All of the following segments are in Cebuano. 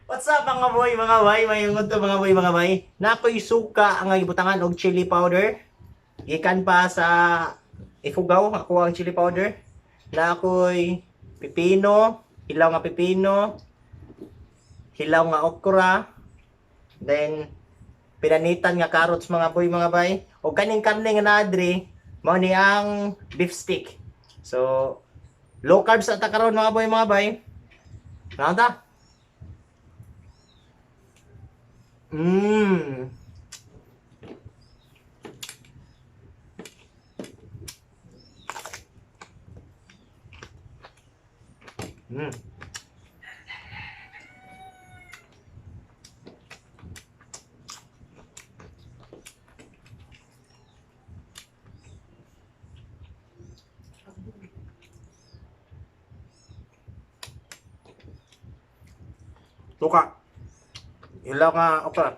What's up, mga boy, mga bay? May to, mga boy, mga bay. Nakoy suka ang ibutangan og chili powder. Gikan pa sa Ifugao, ako ang chili powder. Nakoy pipino, hilaw nga pipino, hilaw nga okra, then pinanitan nga carrots, mga boy, mga bay. O kaning karne nga naadri, mao ni ang beef stick. So, low carbs ata karon, mga boy, mga bay. Nanda? Tuka. Ilaw nga okra.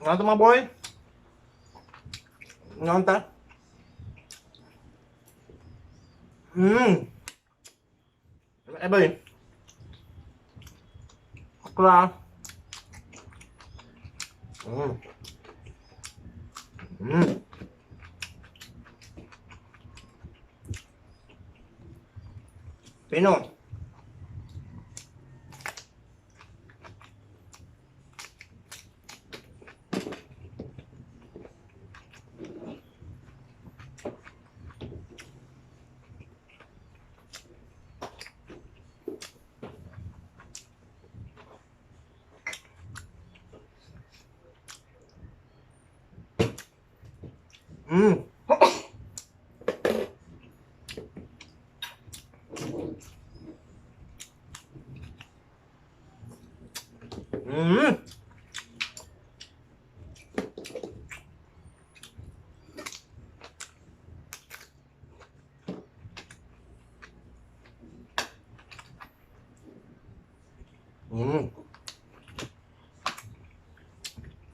Ano to, mga boy? Ano ta? Eh, boy. Okra. Pino.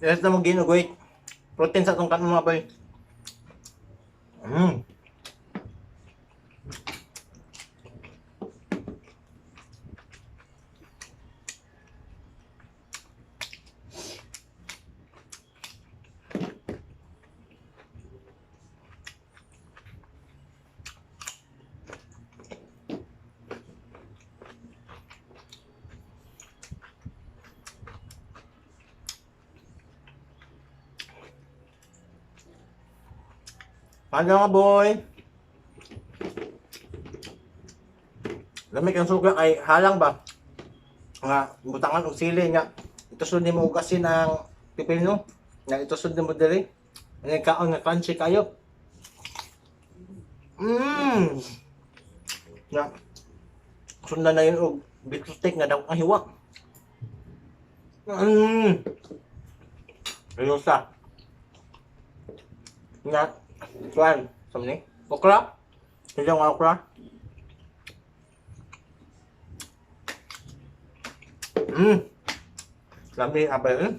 Yes na mo ginugoy. Protein sa atong kanon, mga boy. Ano, mga boy? Lamig ang suga ay halang ba? Nga butangan og sili nga itusod nimo og asin ang pipino. Nga itusod nimo diri. Nga kaon nga crunchy kayo. Nga sundan na yun og beef steak nga daw ang hiwa. Ayun sa. Nga kuan, sa ni? Okra? Hilaw nga okra? Lami abay.